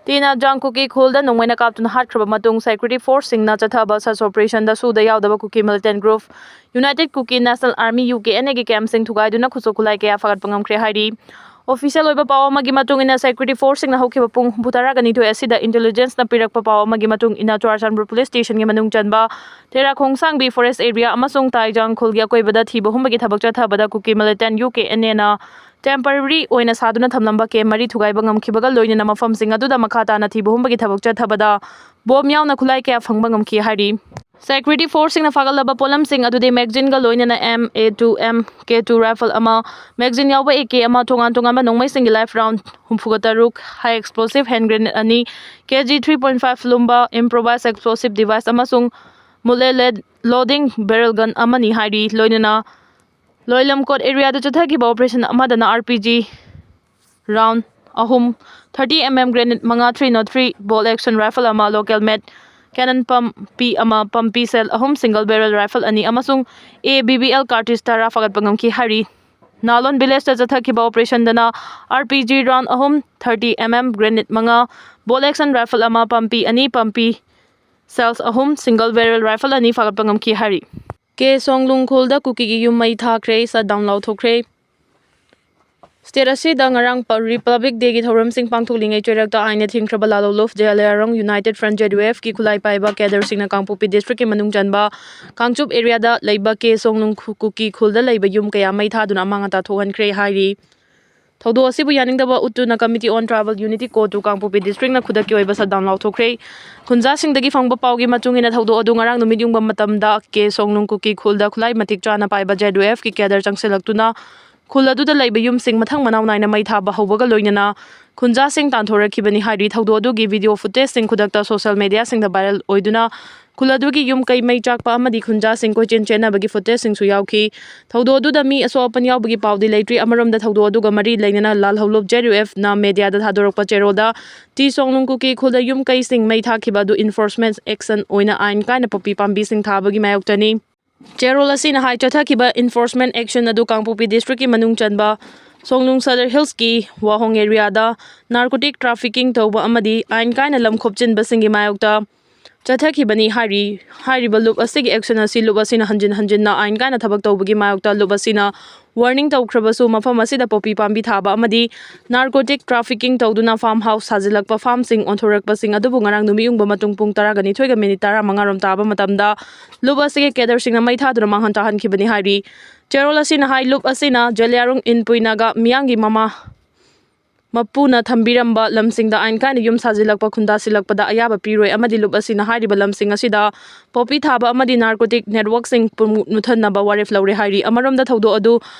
ꯇꯤꯅꯥꯖꯥꯡ ꯀꯨꯀꯤ ꯈꯨꯜꯗ ꯅꯣꯡꯃꯩꯅ ꯀꯥꯞꯇꯨꯅ ꯍꯥꯠꯈ꯭ꯔꯕ ꯃꯇꯨꯡ ꯁꯦꯀ꯭ꯌꯨꯔꯤꯇꯤ ꯐꯣꯔꯁꯁꯤꯡꯅ ꯆꯠꯊꯕ ꯁꯔꯆ ꯑꯣꯄꯔꯦꯁꯟꯗ ꯁꯨꯗ ꯌꯥꯎꯗꯕ Kuki militant group united Kuki national army, U K N ꯑꯦꯒꯤ ꯀꯦꯝꯞꯁꯤꯡ ꯊꯨꯒꯥꯏꯗꯨꯅ ꯈꯨꯠꯁꯨ ꯈꯨꯠꯂꯥꯏ ꯀꯌꯥ ꯐꯥꯒꯠꯄ ꯉꯝꯈ꯭ꯔꯦ ꯍꯥꯏꯔꯤ꯫ ꯑꯣꯐꯤꯁꯤꯌꯦꯜ ꯑꯣꯏꯕ ꯄꯥꯎ ꯑꯃꯒꯤ ꯃꯇꯨꯡ ꯏꯟꯅ ꯁꯦꯀ꯭ꯌꯨꯔꯤꯇꯤ ꯐꯣꯔꯁꯁꯤꯡꯅ ꯍꯧꯈꯤꯕ ꯄꯨꯡ ꯍꯨꯝꯐꯨ ꯇꯔꯥꯒ ꯅꯤꯊꯣꯏ ꯑꯁꯤꯗ ꯏꯟꯇꯦꯂꯤꯖꯦꯟꯁꯅ ꯄꯤꯔꯛꯄ ꯄꯥꯎ ꯑꯃꯒꯤ ꯃꯇꯨꯡ ꯏꯟꯅ ꯆꯨꯔꯆꯥꯟꯄꯨꯔ ꯄꯨꯂꯤꯁ ꯁ꯭ꯇꯦꯁꯟꯒꯤ ꯃꯅꯨꯡ ꯆꯟꯕ ꯇꯦꯔꯥ ꯈꯣꯡꯁꯥꯡꯕꯤ ꯐꯣꯔꯦꯁ ꯑꯦꯔꯤꯌꯥ ꯑꯃꯁꯨꯡ ꯇꯥꯏꯖꯥꯡ ꯈꯨꯜꯒꯤ ꯑꯀꯣꯏꯕꯗ ꯊꯤꯕ ꯍꯨꯝꯕꯒꯤ ꯊꯕꯛ ꯆꯠꯊꯕꯗ ꯀꯨꯀꯤ ꯃꯤꯂꯤꯇꯦꯟꯠ ꯌꯨ ꯀꯦ ꯑꯦꯟ ꯑꯦꯅ temporary ꯑꯣꯏꯅ ꯁꯥꯗꯨꯅ ꯊꯝꯂꯝꯕ camp ꯃꯔꯤ ꯊꯨꯒꯥꯏꯕ ꯉꯝꯈꯤꯕꯒ ꯂꯣꯏꯅꯅ ꯃꯐꯝꯁꯤꯡ ꯑꯗꯨꯗ ꯃꯈꯥ ꯇꯥꯅ ꯊꯤꯕ ꯍꯨꯝꯕꯒꯤ ꯊꯕꯛ ꯆꯠꯊꯕꯗ bomb ꯌꯥꯎꯅ ꯈꯨꯠꯂꯥꯏ ꯀꯌꯥ ꯐꯪꯕ ꯉꯝꯈꯤ ꯍꯥꯏꯔꯤ꯫ Security forceꯁꯤꯡꯅ ꯐꯥꯒꯠꯂꯕ ꯄꯣꯠꯂꯝꯁꯤꯡ ꯑꯗꯨꯗꯤ magazineꯒ ꯂꯣꯏꯅꯅ M A two M K two rifle ꯑꯃ, magazine ꯌꯥꯎꯕ A K ꯑꯃ, ꯇꯣꯉꯥꯟ ꯇꯣꯉꯥꯟꯕ ꯅꯣꯡꯃꯩꯁꯤꯡꯒꯤ live round ꯍꯨꯝꯐꯨꯒ ꯇꯔꯨꯛ, high explosive hand grenade ꯑꯅꯤ, K G three point five ꯂꯨꯝꯕ improvised explosive device ꯑꯃꯁꯨꯡ mullet loading barrel gun ꯑꯃꯅꯤ ꯍꯥꯏꯔꯤ꯫ ꯂꯣꯏꯅꯅ ꯂꯣꯏꯂꯝꯀꯣꯠ areaꯗ ꯆꯠꯊꯈꯤꯕ operation ꯑꯃꯗꯅ R P G round ꯑꯍꯨꯝ, thirty M M grenade ꯃꯉꯥ, three nought three bolt action rifle ꯑꯃ, local made cannon ꯄꯝꯄꯤ ꯑꯃ, ꯄꯝꯄꯤ shell ꯑꯍꯨꯝ, single barrel rifle ꯑꯅꯤ ꯑꯃꯁꯨꯡ A B B L cartridge ꯇꯔꯥ ꯐꯥꯒꯠꯄ ꯉꯝꯈꯤ ꯍꯥꯏꯔꯤ꯫ ꯅꯥꯂꯣꯟ villageꯇ ꯆꯠꯊꯈꯤꯕ operationꯗꯅ R P G round ꯑꯍꯨꯝ, thirty M M grenade ꯃꯉꯥ, bolt action rifle ꯑꯃ, ꯄꯝꯄꯤ ꯑꯅꯤ, ꯄꯝꯄꯤ shells ꯑꯍꯨꯝ, single barrel rifle ꯑꯅꯤ ꯐꯥꯒꯠꯄ ꯉꯝꯈꯤ ꯍꯥꯏꯔꯤ꯫ ꯀꯦ ꯁꯣꯡꯂꯨꯡ ꯈꯨꯜꯗ ꯀꯨꯀꯤꯒꯤ ꯌꯨꯝ ꯃꯩ ꯊꯥꯈ꯭ꯔꯦ, shutdown ꯂꯥꯎꯊꯣꯛꯈ꯭ꯔꯦ꯫ State ꯑꯁꯤꯗ ꯉꯔꯥꯡ ꯄ-, Republic Dayꯒꯤ ꯊꯧꯔꯝꯁꯤꯡ ꯄꯥꯡꯊꯣꯛꯂꯤꯉꯩ ꯆꯩꯔꯛꯇ ꯑꯥꯏꯟꯅ ꯊꯤꯡꯈ꯭ꯔꯕ ꯂꯥꯂꯣꯂꯨꯞ Zeliangrong United Front, J D F ꯀꯤ ꯈꯨꯠꯂꯥꯏ ꯄꯥꯏꯕ cadreꯁꯤꯡꯅ ꯀꯥꯡꯄꯣꯛꯄꯤ districtꯀꯤ ꯃꯅꯨꯡ ꯆꯟꯕ ꯀꯥꯡꯆꯨꯞ areaꯗ ꯂꯩꯕ ꯀꯦ ꯁꯣꯡꯅꯨꯡ ꯈꯨ-, ꯀꯨꯀꯤ ꯈꯨꯜꯗ ꯂꯩꯕ ꯌꯨꯝ ꯀꯌꯥ ꯃꯩ ꯊꯥꯗꯨꯅ ꯑꯃꯥꯡ ꯑꯇꯥ ꯊꯣꯛꯍꯟꯈ꯭ꯔꯦ ꯍꯥꯏꯔꯤ꯫ ꯊꯧꯗꯣꯛ ꯑꯁꯤꯕꯨ ꯌꯥꯅꯤꯡꯗꯕ ꯎꯠꯇꯨꯅ Committee on Tribal Unity ꯀꯣꯇꯨ ꯀꯥꯡꯄꯣꯛꯄꯤ districtꯅ ꯈꯨꯗꯛꯀꯤ ꯑꯣꯏꯕ shutdown ꯂꯥꯎꯊꯣꯛꯈ꯭ꯔꯦ꯫ ꯈꯨꯟꯖꯥꯁꯤꯡꯗꯒꯤ ꯐꯪꯕ ꯄꯥꯎꯒꯤ ꯃꯇꯨꯡ ꯏꯟꯅ ꯊꯧꯗꯣꯛ ꯑꯗꯨ ꯉꯔꯥꯡ ꯅꯨꯃꯤꯠ ꯌꯨꯡꯕ ꯃꯇꯝꯗ ꯀꯦ ꯁꯣꯡꯅꯨꯡ ꯀꯨꯀꯤ ꯈꯨꯜꯗ ꯈꯨꯠꯂꯥꯏ ꯃꯇꯤꯛ ꯆꯥꯅ ꯄꯥꯏꯕ J D F ꯀꯤ cadre ꯆꯪꯁꯤꯜꯂꯛꯇꯨꯅ ꯈꯨꯜ ꯑꯗꯨꯗ ꯂꯩꯕ ꯌꯨꯝꯁꯤꯡ ꯃꯊꯪ ꯃꯅꯥꯎ ꯅꯥꯏꯅ ꯃꯩ ꯊꯥꯕ ꯍꯧꯕꯒ ꯂꯣꯏꯅꯅ ꯈꯨꯟꯖꯥꯁꯤꯡ ꯇꯥꯟꯊꯣꯔꯛꯈꯤꯕꯅꯤ ꯍꯥꯏꯔꯤ꯫ ꯊꯧꯗꯣꯛ ꯑꯗꯨꯒꯤ video footageꯁꯤꯡ ꯈꯨꯗꯛꯇ social mediaꯁꯤꯡꯗ viral ꯑꯣꯏꯗꯨꯅ ꯈꯨꯜ ꯑꯗꯨꯒꯤ ꯌꯨꯝ ꯀꯩ ꯃꯩ ꯆꯥꯛꯄ ꯑꯃꯗꯤ ꯈꯨꯟꯖꯥꯁꯤꯡ ꯀꯣꯏꯆꯦꯟ ꯆꯦꯟꯅꯕꯒꯤ footageꯁꯤꯡꯁꯨ ꯌꯥꯎꯈꯤ꯫ ꯊꯧꯗꯣꯛ ꯑꯗꯨꯗ ꯃꯤ ꯑꯁꯣꯛ ꯑꯄꯟ ꯌꯥꯎꯕꯒꯤ ꯄꯥꯎꯗꯤ ꯂꯩꯇ꯭ꯔꯤ꯫ ꯑꯃꯔꯣꯝꯗ ꯊꯧꯗꯣꯛ ꯑꯗꯨꯒ ꯃꯔꯤ ꯂꯩꯅꯅ ꯂꯥꯜꯍꯧꯂꯨꯞ J D Fꯅ mediaꯗ ꯊꯥꯗꯣꯔꯛꯄ ꯆꯦꯔꯣꯜꯗ ꯇꯤ ꯁꯣꯡꯅꯨꯡ ꯀꯨꯀꯤ ꯈꯨꯜꯗ ꯌꯨꯝ ꯀꯩꯁꯤꯡ ꯃꯩ ꯊꯥꯈꯤꯕ ꯑꯗꯨ enforcement action ꯑꯣꯏꯅ ꯑꯥꯏꯟ ꯀꯥꯏꯅ ꯄꯣꯄꯤ ꯄꯥꯝꯕꯤꯁꯤꯡ ꯊꯥꯕꯒꯤ ꯃꯥꯌꯣꯛꯇꯅꯤ꯫ ꯆꯦꯔꯣꯜ ꯑꯁꯤꯅ ꯍꯥꯏ, ꯆꯠꯊꯈꯤꯕ enforcement action ꯑꯗꯨ ꯀꯥꯡꯄꯣꯛꯄꯤ districtꯀꯤ ꯃꯅꯨꯡ ꯆꯟꯕ ꯁꯣꯡꯅꯨꯡ Sadar Hillsꯀꯤ ꯋꯥꯍꯣꯡ areaꯗ narcotic trafficking ꯇꯧꯕ ꯑꯃꯗꯤ ꯑꯥꯏꯟ ꯀꯥꯏꯅ ꯂꯝ ꯈꯣꯞꯆꯤꯟꯕꯁꯤꯡꯒꯤ ꯃꯥꯌꯣꯛꯇ ꯆꯠꯊꯈꯤꯕꯅꯤ ꯍꯥꯏꯔꯤ꯫ ꯍꯥꯏꯔꯤꯕ ꯂꯨꯞ ꯑꯁꯤꯒꯤ action ꯑꯁꯤ ꯂꯨꯞ ꯑꯁꯤꯅ ꯍꯟꯖꯤꯟ ꯍꯟꯖꯤꯟꯅ ꯑꯥꯏꯟ ꯀꯥꯏꯅ ꯊꯕꯛ ꯇꯧꯕꯒꯤ ꯃꯥꯌꯣꯛꯇ ꯂꯨꯞ ꯑꯁꯤꯅ warning ꯇꯧꯈ꯭ꯔꯕꯁꯨ, ꯃꯐꯝ ꯑꯁꯤꯗ ꯄꯣꯄꯤ ꯄꯥꯝꯕꯤ ꯊꯥꯕ ꯑꯃꯗꯤ narcotic trafficking ꯇꯧꯗꯨꯅ farm house ꯁꯥꯖꯤꯜꯂꯛꯄ, farmꯁꯤꯡ ꯑꯣꯟꯊꯣꯔꯛꯄꯁꯤꯡ ꯑꯗꯨꯕꯨ ꯉꯔꯥꯡ ꯅꯨꯃꯤꯠ ꯌꯨꯡꯕ ꯃꯇꯨꯡ ꯄꯨꯡ ꯇꯔꯥꯒ ꯅꯤꯊꯣꯏꯒ minute ꯇꯔꯥꯃꯉꯥ ꯔꯣꯝ ꯇꯥꯕ ꯃꯇꯝꯗ ꯂꯨꯞ ꯑꯁꯤꯒꯤ cadreꯁꯤꯡꯅ ꯃꯩ ꯊꯥꯗꯨꯅ ꯃꯥꯡꯍꯟ ꯇꯥꯍꯟꯈꯤꯕꯅꯤ ꯍꯥꯏꯔꯤ꯫ ꯆꯦꯔꯣꯜ ꯑꯁꯤꯅ ꯍꯥꯏ, ꯂꯨꯞ ꯑꯁꯤꯅ ꯖꯂꯤꯌꯥꯔꯨꯡ ꯏꯟꯄꯨꯏ ꯅꯥꯒꯥ ꯃꯤꯌꯥꯝꯒꯤ ꯃꯃꯥ ꯃꯄꯨꯅ ꯊꯝꯕꯤꯔꯝꯕ ꯂꯝꯁꯤꯡꯗ ꯑꯥꯏꯟ ꯀꯥꯏꯅ ꯌꯨꯝ ꯁꯥꯖꯤꯜꯂꯛꯄ ꯈꯨꯟꯗꯥꯁꯤꯜꯂꯛꯄꯗ ꯑꯌꯥꯕ ꯄꯤꯔꯣꯏ ꯑꯃꯗꯤ ꯂꯨꯞ ꯑꯁꯤꯅ ꯍꯥꯏꯔꯤꯕ ꯂꯝꯁꯤꯡ ꯑꯁꯤꯗ ꯄꯣꯄꯤ ꯊꯥꯕ ꯑꯃꯗꯤ ꯅꯥꯔꯀꯣꯇꯤꯛ ꯅꯦꯠꯋꯥꯔꯛꯁꯤꯡ ꯄꯨꯝ-, ꯃꯨꯠꯊꯠꯅꯕ ꯋꯥꯔꯦꯞ ꯂꯧꯔꯦ ꯍꯥꯏꯔꯤ꯫ ꯑꯃꯔꯣꯝꯗ ꯊꯧꯗꯣꯛ ꯑꯗꯨ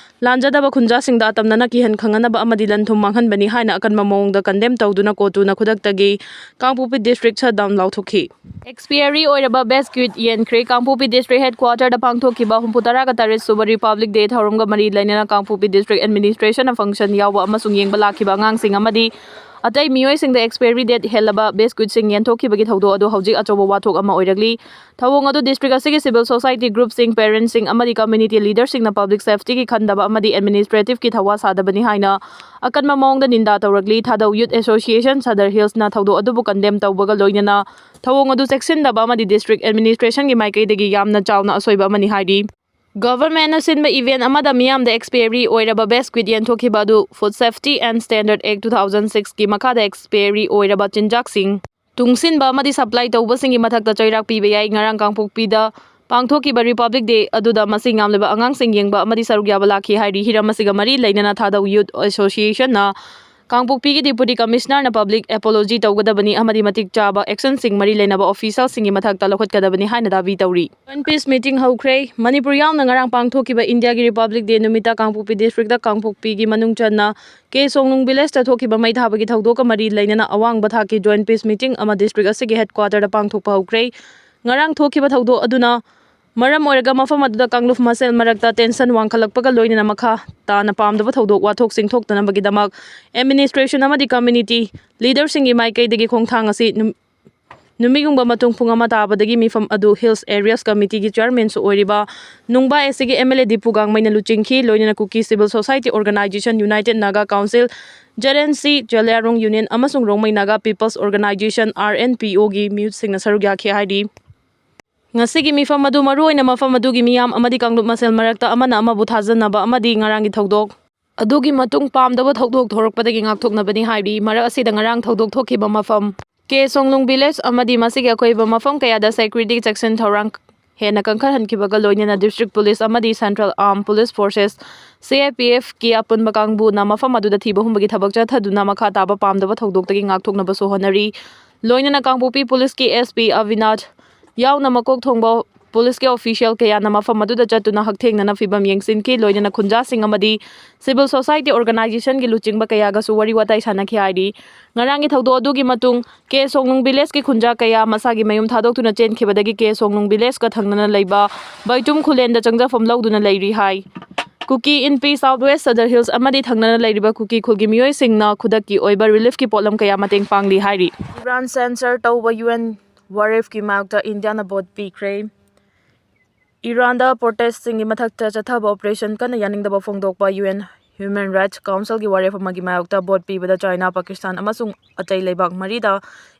ꯂꯥꯟꯖꯗꯕ ꯈꯨꯟꯖꯥꯁꯤꯡꯗ ꯑꯇꯝꯅꯅ ꯀꯤꯍꯟ ꯈꯪꯍꯟꯅꯕ ꯑꯃꯗꯤ ꯂꯟ ꯊꯨꯝ ꯃꯥꯡꯍꯟꯕꯅꯤ ꯍꯥꯏꯅ ꯑꯀꯟꯕ ꯃꯑꯣꯡꯗ ꯀꯟꯗꯦꯝ ꯇꯧꯗꯨꯅ ꯀꯣꯇꯨꯅ ꯈꯨꯗꯛꯇꯒꯤ ꯀꯥꯡꯄꯣꯛꯄꯤ ꯗꯤꯁꯇ꯭ꯔꯤꯛ ꯁꯠ ꯗꯥꯎꯟ ꯂꯥꯎꯊꯣꯛꯈꯤ꯫ ꯑꯦꯛꯁꯄꯤꯌꯔꯤ ꯑꯣꯏꯔꯕ ꯕꯤꯁꯀ꯭ꯋꯤꯠ ꯌꯦꯟꯈ꯭ꯔꯦ꯫ ꯀꯥꯡꯄꯣꯛꯄꯤ ꯗꯤꯁꯇ꯭ꯔꯤꯛ ꯍꯦꯗꯀ꯭ꯋꯥꯇꯔꯗ ꯄꯥꯡꯊꯣꯛꯈꯤꯕ ꯍꯨꯝꯐꯨ ꯇꯔꯥꯒ ꯇꯔꯦꯠ ꯁꯨꯕ ꯔꯤꯄꯕ꯭ꯂꯤꯛ ꯗꯦ ꯊꯧꯔꯝꯒ ꯃꯔꯤ ꯂꯩꯅꯅ ꯀꯥꯡꯄꯣꯛꯄꯤ ꯗꯤꯁꯇ꯭ꯔꯤꯛ ꯑꯦꯗꯃꯤꯅꯤꯁꯇ꯭ꯔꯦꯁꯟꯅ ꯐꯪꯁꯟ ꯌꯥꯎꯕ ꯑꯃꯁꯨꯡ ꯌꯦꯡꯕ ꯂꯥꯛꯈꯤꯕ ꯑꯉꯥꯡꯁꯤꯡ ꯑꯃꯗꯤ ꯑꯇꯩ ꯃꯤꯑꯣꯏꯁꯤꯡꯗ ꯑꯦꯛꯁꯄꯤꯌꯔꯤ ꯗꯦꯠ ꯍꯦꯜꯂꯕ ꯕꯤꯁꯀ꯭ꯋꯤꯠꯁꯤꯡ ꯌꯦꯟꯊꯣꯛꯈꯤꯕꯒꯤ ꯊꯧꯗꯣꯛ ꯑꯗꯨ ꯍꯧꯖꯤꯛ ꯑꯆꯧꯕ ꯋꯥꯊꯣꯛ ꯑꯃ ꯑꯣꯏꯔꯛꯂꯤ꯫ ꯊꯧꯑꯣꯡ ꯑꯗꯨ ꯗꯤꯁꯇ꯭ꯔꯤꯛ ꯑꯁꯤꯒꯤ ꯁꯤꯚꯤꯜ ꯁꯣꯁꯥꯏꯇꯤ ꯒ꯭ꯔꯨꯞꯁꯤꯡ, ꯄꯦꯔꯦꯟꯠꯁꯤꯡ ꯑꯃꯗꯤ ꯀꯝꯃ꯭ꯌꯨꯅꯤꯇꯤ ꯂꯤꯗꯔꯁꯤꯡꯅ ꯄꯕ꯭ꯂꯤꯛ ꯁꯦꯐꯇꯤꯒꯤ ꯈꯟꯗꯕ ꯑꯃꯗꯤ ꯑꯦꯗꯃꯤꯅꯤꯁꯇ꯭ꯔꯦꯇꯤꯚꯀꯤ ꯊꯧꯋꯥ ꯁꯥꯗꯕꯅꯤ ꯍꯥꯏꯅ ꯑꯀꯟꯕ ꯃꯑꯣꯡꯗ ꯅꯤꯟꯗꯥ ꯇꯧꯔꯛꯂꯤ꯫ ꯊꯥꯗꯧ ꯌꯨꯠ ꯑꯦꯁꯣꯁꯤꯌꯦꯁꯟ ꯁꯗꯔ ꯍꯤꯜꯁꯅ ꯊꯧꯗꯣꯛ ꯑꯗꯨꯕꯨ ꯀꯟꯗꯦꯝ ꯇꯧꯕꯒ ꯂꯣꯏꯅꯅ ꯊꯧꯑꯣꯡ ꯑꯗꯨ ꯆꯦꯛꯁꯤꯟꯗꯕ ꯑꯃꯗꯤ ꯗꯤꯁꯇ꯭ꯔꯤꯛ ꯑꯦꯗꯃꯤꯅꯤꯁꯇ꯭ꯔꯦꯁꯟꯒꯤ ꯃꯥꯏꯀꯩꯗꯒꯤ ꯌꯥꯝꯅ ꯆꯥꯎꯅ ꯑꯁꯣꯏꯕ ꯑꯃꯅꯤ ꯍꯥꯏꯔꯤ꯫ ꯒꯚꯔꯟꯃꯦꯟꯠꯅ ꯁꯤꯟꯕ ꯏꯚꯦꯟꯠ ꯑꯃꯗ ꯃꯤꯌꯥꯝꯗ ꯑꯦꯛꯁꯄꯤꯌꯔꯤ ꯑꯣꯏꯔꯕ ꯕꯤꯁꯀ꯭ꯋꯤꯠ ꯌꯦꯟꯊꯣꯛꯈꯤꯕ ꯑꯗꯨ Food Safety and Standard Act two thousand six ꯀꯤ ꯃꯈꯥꯗ ꯑꯦꯛꯁꯄꯤꯌꯔꯤ ꯑꯣꯏꯔꯕ ꯆꯤꯟꯖꯥꯛꯁꯤꯡ ꯇꯨꯡꯁꯤꯟꯕ ꯑꯃꯗꯤ ꯁꯄ꯭ꯂꯥꯏ ꯇꯧꯕꯁꯤꯡꯒꯤ ꯃꯊꯛꯇ ꯆꯩꯔꯥꯛ ꯄꯤꯕ ꯌꯥꯏ꯫ ꯉꯔꯥꯡ ꯀꯥꯡꯄꯣꯛꯄꯤꯗ ꯄꯥꯡꯊꯣꯛꯈꯤꯕ ꯔꯤꯄꯕ꯭ꯂꯤꯛ ꯗꯦ ꯑꯗꯨꯗ ꯃꯁꯤꯡ ꯌꯥꯝꯂꯕ ꯑꯉꯥꯡꯁꯤꯡ ꯌꯦꯡꯕ ꯑꯃꯗꯤ ꯁꯔꯨꯛ ꯌꯥꯕ ꯂꯥꯛꯈꯤ ꯍꯥꯏꯔꯤ꯫ ꯍꯤꯔꯝ ꯑꯁꯤꯒ ꯃꯔꯤ ꯂꯩꯅꯅ ꯊꯥꯗꯧ ꯌꯨꯠ ꯑꯦꯁꯣꯁꯤꯌꯦꯁꯟꯅ ꯀꯥꯡꯄꯣꯛꯄꯤꯒꯤ ꯗꯤꯄꯨꯇꯤ ꯀꯃꯤꯁꯅꯔꯅ ꯄꯕ꯭ꯂꯤꯛ ꯑꯦꯄꯣꯂꯣꯖꯤ ꯇꯧꯒꯗꯕꯅꯤ ꯑꯃꯗꯤ ꯃꯇꯤꯛ ꯆꯥꯕ ꯑꯦꯛꯁꯟꯁꯤꯡ ꯃꯔꯤ ꯂꯩꯅꯕ ꯑꯣꯐꯤꯁꯤꯌꯦꯜꯁꯤꯡꯒꯤ ꯃꯊꯛꯇ ꯂꯧꯈꯠꯀꯗꯕꯅꯤ ꯍꯥꯏꯅ ꯗꯥꯕꯤ ꯇꯧꯔꯤ꯫ ꯖꯣꯏꯟꯠ ꯄꯤꯁ ꯃꯤꯇꯤꯡ ꯍꯧꯈ꯭ꯔꯦ꯫ ꯃꯅꯤꯄꯨꯔ ꯌꯥꯎꯅ ꯉꯔꯥꯡ ꯄꯥꯡꯊꯣꯛꯈꯤꯕ ꯏꯟꯗꯤꯌꯥꯒꯤ ꯔꯤꯄꯕ꯭ꯂꯤꯛ ꯗꯦ ꯅꯨꯃꯤꯠꯇ ꯀꯥꯡꯄꯣꯛꯄꯤ ꯗꯤꯁꯇ꯭ꯔꯤꯛꯇ ꯀꯥꯡꯄꯣꯛꯄꯤꯒꯤ ꯃꯅꯨꯡ ꯆꯟꯅ ꯀꯦ ꯁꯣꯡꯅꯨꯡ ꯚꯤꯂꯦꯖꯇ ꯊꯣꯛꯈꯤꯕ ꯃꯩ ꯊꯥꯕꯒꯤ ꯊꯧꯗꯣꯛꯀ ꯃꯔꯤ ꯂꯩꯅꯅ ꯑꯋꯥꯡꯕ ꯊꯥꯛꯀꯤ ꯖꯣꯏꯟꯠ ꯄꯤꯁ ꯃꯤꯇꯤꯡ ꯑꯃ ꯗꯤꯁꯇ꯭ꯔꯤꯛ ꯑꯁꯤꯒꯤ ꯍꯦꯗꯀ꯭ꯋꯥꯇꯔꯗ ꯄꯥꯡꯊꯣꯛꯄ ꯍꯧꯈ꯭ꯔꯦ꯫ ꯉꯔꯥꯡ ꯊꯣꯛꯈꯤꯕ ꯊꯧꯗꯣꯛ ꯑꯗꯨꯅ ꯃꯔꯝ ꯑꯣꯏꯔꯒ ꯃꯐꯝ ꯑꯗꯨꯗ ꯀꯥꯡꯂꯨꯞ ꯃꯁꯦꯜ ꯃꯔꯛꯇ ꯇꯦꯟꯁꯟ ꯋꯥꯡꯈꯠꯂꯛꯄꯒ ꯂꯣꯏꯅꯅ ꯃꯈꯥ ꯇꯥꯅ ꯄꯥꯝꯗꯕ ꯊꯧꯗꯣꯛ ꯋꯥꯊꯣꯛꯁꯤꯡ ꯊꯣꯛꯇꯅꯕꯒꯤꯗꯃꯛ ꯑꯦꯗꯃꯤꯅꯤꯁꯇ꯭ꯔꯦꯁꯟ ꯑꯃꯗꯤ ꯀꯝꯃ꯭ꯌꯨꯅꯤꯇꯤ ꯂꯤꯗꯔꯁꯤꯡꯒꯤ ꯃꯥꯏꯀꯩꯗꯒꯤ ꯈꯣꯡꯊꯥꯡ ꯑꯁꯤ ꯅꯨꯝ-, ꯅꯨꯃꯤꯠꯌꯨꯡꯕ ꯃꯇꯨꯡ ꯄꯨꯡ ꯑꯃ ꯇꯥꯕꯗꯒꯤ ꯃꯤꯐꯝ ꯑꯗꯨ ꯍꯤꯜꯁ ꯑꯦꯔꯤꯌꯥꯁ ꯀꯃꯤꯇꯤꯒꯤ ꯆꯤꯌꯔꯃꯦꯟꯁꯨ ꯑꯣꯏꯔꯤꯕ ꯅꯨꯡꯕꯥ ꯑꯦꯁ ꯁꯤꯒꯤ ꯑꯦꯝ ꯑꯦꯜ ꯑꯦ ꯗꯤꯄꯨ ꯒꯥꯡꯃꯩꯅ ꯂꯨꯆꯤꯡꯈꯤ꯫ ꯂꯣꯏꯅꯅ Kuki civil society organization, united Naga council, Z N C, ꯖꯂꯤꯌꯥꯔꯣꯡ ꯌꯨꯅꯤꯌꯟ ꯑꯃꯁꯨꯡ Rongmei Naga peoples organization, R N P ꯑꯣꯒꯤ ꯃꯤꯍꯨꯠꯁꯤꯡꯅ ꯁꯔꯨꯛ ꯌꯥꯈꯤ ꯍꯥꯏꯔꯤ꯫ ꯉꯁꯤꯒꯤ ꯃꯤꯐꯝ ꯑꯗꯨ ꯃꯔꯨꯑꯣꯏꯅ ꯃꯐꯝ ꯑꯗꯨꯒꯤ ꯃꯤꯌꯥꯝ ꯑꯃꯗꯤ ꯀꯥꯡꯂꯨꯞ ꯃꯁꯦꯜ ꯃꯔꯛꯇ ꯑꯃꯅ ꯑꯃꯕꯨ ꯊꯥꯖꯅꯕ ꯑꯃꯗꯤ ꯉꯔꯥꯡꯒꯤ ꯊꯧꯗꯣꯛ ꯑꯗꯨꯒꯤ ꯃꯇꯨꯡ ꯄꯥꯝꯗꯕ ꯊꯧꯗꯣꯛ ꯊꯣꯔꯛꯄꯗꯒꯤ ꯉꯥꯛꯊꯣꯛꯅꯕꯅꯤ ꯍꯥꯏꯔꯤ꯫ ꯃꯔꯛ ꯑꯁꯤꯗ ꯉꯔꯥꯡ ꯊꯧꯗꯣꯛ ꯊꯣꯛꯈꯤꯕ ꯃꯐꯝ ꯀꯦ ꯁꯣꯡꯅꯨꯡ ꯚꯤꯂꯦꯖ ꯑꯃꯗꯤ ꯃꯁꯤꯒꯤ ꯑꯀꯣꯏꯕ ꯃꯐꯝ ꯀꯌꯥꯗ ꯁꯦꯀ꯭ꯌꯨꯔꯤꯇꯤ ꯆꯦꯛꯁꯤꯟ ꯊꯧꯔꯥꯡ ꯍꯦꯟꯅ ꯀꯟꯈꯠꯍꯟꯈꯤꯕꯒ ꯂꯣꯏꯅꯅ District Police ꯑꯃꯗꯤ Central Armed Police Forces, C A P F ꯀꯤ ꯑꯄꯨꯟꯕ ꯀꯥꯡꯕꯨꯅ ꯃꯐꯝ ꯑꯗꯨꯗ ꯊꯤꯕ ꯍꯨꯝꯕꯒꯤ ꯊꯕꯛ ꯆꯠꯊꯗꯨꯅ ꯃꯈꯥ ꯇꯥꯕ ꯄꯥꯝꯗꯕ ꯊꯧꯗꯣꯛꯇꯒꯤ ꯉꯥꯛꯊꯣꯛꯅꯕꯁꯨ ꯍꯣꯠꯅꯔꯤ꯫ ꯂꯣꯏꯅꯅ ꯀꯥꯡꯄꯣꯛꯄꯤ Police ꯀꯤ S P ꯑꯕꯤꯅꯥꯊ ꯌꯥꯎꯅ ꯃꯀꯣꯛ ꯊꯣꯡꯕ Police ꯀꯤ official ꯀꯌꯥꯅ ꯃꯐꯝ ꯑꯗꯨꯗ ꯆꯠꯇꯨꯅ ꯍꯛꯊꯦꯡꯅꯅ ꯐꯤꯕꯝ ꯌꯦꯡꯁꯤꯟꯈꯤ꯫ ꯂꯣꯏꯅꯅ ꯈꯨꯟꯖꯥꯁꯤꯡ ꯑꯃꯗꯤ civil society organization ꯒꯤ ꯂꯨꯆꯤꯡꯕ ꯀꯌꯥꯒꯁꯨ ꯋꯥꯔꯤ ꯋꯥꯇꯥꯏ ꯁꯥꯟꯅꯈꯤ ꯍꯥꯏꯔꯤ꯫ ꯉꯔꯥꯡꯒꯤ ꯊꯧꯗꯣꯛ ꯑꯗꯨꯒꯤ ꯃꯇꯨꯡ ꯀꯦ ꯁꯣꯡꯅꯨꯡ village ꯀꯤ ꯈꯨꯟꯖꯥ ꯀꯌꯥ ꯃꯁꯥꯒꯤ ꯃꯌꯨꯝ ꯊꯥꯗꯣꯛꯇꯨꯅ ꯆꯦꯟꯈꯤꯕꯗꯒꯤ ꯀꯦ ꯁꯣꯡꯅꯨꯡ village ꯀ ꯊꯪꯅꯅ ꯂꯩꯕ ꯕꯩꯇꯨꯝ ꯈꯨꯂꯦꯟꯗ ꯆꯪꯖꯐꯝ ꯂꯧꯗꯨꯅ ꯂꯩꯔꯤ ꯍꯥꯏ꯫ Kuki Inpi South West Sadar Hills ꯑꯃꯗꯤ ꯊꯪꯅꯅ ꯂꯩꯔꯤꯕ ꯀꯨꯀꯤ ꯈꯨꯜꯒꯤ ꯃꯤꯑꯣꯏꯁꯤꯡꯅ ꯈꯨꯗꯛꯀꯤ ꯑꯣꯏꯕ relief ꯀꯤ ꯄꯣꯠꯂꯝ ꯀꯌꯥ ꯃꯇꯦꯡ ꯄꯥꯡꯂꯤ ꯍꯥꯏꯔꯤ꯫ ꯏꯔꯥꯟ censure ꯇꯧꯕ U N ꯋꯥꯔꯦꯞꯀꯤ ꯃꯥꯌꯣꯛꯇ ꯏꯟꯗꯤꯌꯥꯅ ꯚꯣꯠ ꯄꯤꯈ꯭ꯔꯦ꯫ ꯏꯔꯥꯟꯗ protest ꯁꯤꯡꯒꯤ ꯃꯊꯛꯇ ꯆꯠꯊꯕ operation ꯀꯟꯅ ꯌꯥꯅꯤꯡꯗꯕ ꯐꯣꯡꯗꯣꯛꯄ U N Human Rights Council ꯒꯤ ꯋꯥꯔꯦꯞ ꯑꯃꯒꯤ ꯃꯥꯌꯣꯛꯇ ꯚꯣꯠ ꯄꯤꯕꯗ ꯆꯥꯏꯅꯥ, ꯄꯥꯀꯤꯁꯇꯥꯟ ꯑꯃꯁꯨꯡ ꯑꯇꯩ ꯂꯩꯕꯥꯛ ꯃꯔꯤꯗ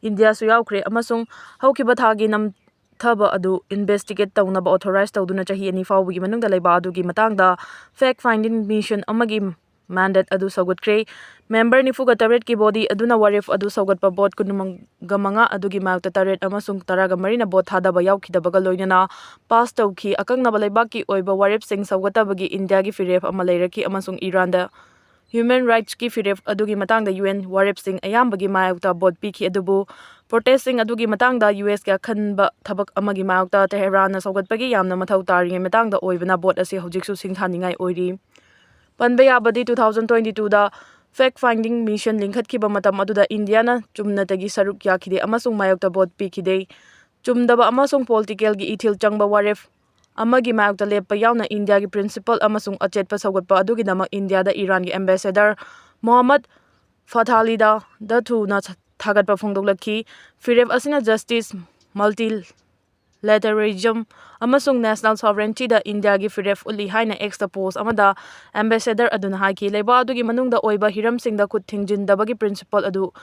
ꯏꯟꯗꯤꯌꯥꯁꯨ ꯌꯥꯎꯈ꯭ꯔꯦ ꯑꯃꯁꯨꯡ ꯍꯧꯈꯤꯕ ꯊꯥꯒꯤ ꯅꯝꯊꯕ ꯑꯗꯨ investigate ꯇꯧꯅꯕ authorize ꯇꯧꯗꯨꯅ ꯆꯍꯤ ꯑꯅꯤ ꯐꯥꯎꯕꯒꯤ ꯃꯅꯨꯡꯗ ꯂꯩꯕꯥꯛ ꯑꯗꯨꯒꯤ ꯃꯇꯥꯡꯗ fact finding mission ꯑꯃꯒꯤ mandate ꯑꯗꯨ ꯁꯧꯒꯠꯈ꯭ꯔꯦ꯫ Member ꯅꯤꯐꯨꯒ ꯇꯔꯦꯠꯀꯤ body ꯑꯗꯨꯅ ꯋꯥꯔꯦꯞ ꯑꯗꯨ ꯁꯧꯒꯠꯄ vote ꯀꯨꯟꯃꯉꯥ ꯑꯗꯨꯒꯤ ꯃꯥꯌꯣꯛꯇ ꯇꯔꯦꯠ ꯑꯃꯁꯨꯡ ꯇꯔꯥꯒ ꯃꯔꯤꯅ ꯚꯣꯠ ꯊꯥꯗꯕ ꯌꯥꯎꯈꯤꯗꯕꯒ ꯂꯣꯏꯅꯅ pass ꯇꯧꯈꯤ꯫ ꯑꯀꯛꯅꯕ ꯂꯩꯕꯥꯛꯀꯤ ꯑꯣꯏꯕ ꯋꯥꯔꯦꯞꯁꯤꯡ ꯁꯧꯒꯠꯇꯕꯒꯤ ꯏꯟꯗꯤꯌꯥꯒꯤ ꯐꯤꯔꯦꯞ ꯑꯃ ꯂꯩꯔꯛꯈꯤ ꯑꯃꯁꯨꯡ ꯏꯔꯥꯟꯗ human rights ꯀꯤ ꯐꯤꯔꯦꯞ ꯑꯗꯨꯒꯤ ꯃꯇꯥꯡꯗ U N ꯋꯥꯔꯦꯞꯁꯤꯡ ꯑꯌꯥꯝꯕꯒꯤ ꯃꯥꯌꯣꯛꯇ ꯚꯣꯠ ꯄꯤꯈꯤ꯫ ꯑꯗꯨꯕꯨ protest ꯁꯤꯡ ꯑꯗꯨꯒꯤ ꯃꯇꯥꯡꯗ U S ꯀꯤ ꯑꯈꯟꯕ ꯊꯕꯛ ꯑꯃꯒꯤ ꯃꯥꯌꯣꯛꯇ ꯇꯦꯍꯔꯥꯟꯅ ꯁꯧꯒꯠꯄꯒꯤ ꯌꯥꯝꯅ ꯃꯊꯧ ꯇꯥꯔꯤꯉꯩ ꯃꯇꯥꯡꯗ ꯑꯣꯏꯕꯅ ꯚꯣꯠ ꯑꯁꯤ ꯍꯧꯖꯤꯛꯁꯨ ꯁꯤꯡꯊꯥꯅꯤꯡꯉꯥꯏ ꯑꯣꯏꯔꯤ꯫ ꯄꯟꯕ ꯌꯥꯕꯗꯤ, two thousand twenty two ꯗ fact finding mission ꯂꯤꯡꯈꯠꯈꯤꯕ ꯃꯇꯝ ꯑꯗꯨꯗ ꯏꯟꯗꯤꯌꯥꯅ ꯆꯨꯝꯅꯇꯒꯤ ꯁꯔꯨꯛ ꯌꯥꯈꯤꯗꯦ ꯑꯃꯁꯨꯡ ꯃꯥꯌꯣꯛꯇ ꯚꯣꯠ ꯄꯤꯈꯤꯗꯦ꯫ ꯆꯨꯝꯗꯕ ꯑꯃꯁꯨꯡ political ꯒꯤ ꯏꯊꯤꯜ ꯆꯪꯕ ꯋꯥꯔꯦꯞ ꯑꯃꯒꯤ ꯃꯥꯌꯣꯛꯇ ꯂꯦꯞꯄ ꯌꯥꯎꯅ ꯏꯟꯗꯤꯌꯥꯒꯤ principle ꯑꯃꯁꯨꯡ ꯑꯆꯦꯠꯄ ꯁꯧꯒꯠꯄ ꯑꯗꯨꯒꯤꯗꯃꯛ ꯏꯟꯗꯤꯌꯥꯗ ꯏꯔꯥꯟꯒꯤ ambassador ꯃꯣꯍꯝꯃꯗ ꯐꯊꯥꯂꯤꯗ ꯗ ꯊꯨꯅ ꯊꯥꯒꯠꯄ ꯐꯣꯡꯗꯣꯛꯂꯛꯈꯤ꯫ ꯐꯤꯔꯦꯞ ꯑꯁꯤꯅ justice, multilateralism ꯑꯃꯁꯨꯡ national sovereignty ꯗ ꯏꯟꯗꯤꯌꯥꯒꯤ ꯐꯤꯔꯦꯞ ꯎꯠꯂꯤ ꯍꯥꯏꯅ X ꯇ post ꯑꯃꯗ ambassador ꯑꯗꯨꯅ ꯍꯥꯏꯈꯤ꯫ ꯂꯩꯕꯥꯛ ꯑꯗꯨꯒꯤ ꯃꯅꯨꯡꯗ ꯑꯣꯏꯕ ꯍꯤꯔꯝꯁꯤꯡꯗ ꯈꯨꯠ ꯊꯤꯡꯖꯤꯟꯗꯕꯒꯤ principle ꯑꯗꯨ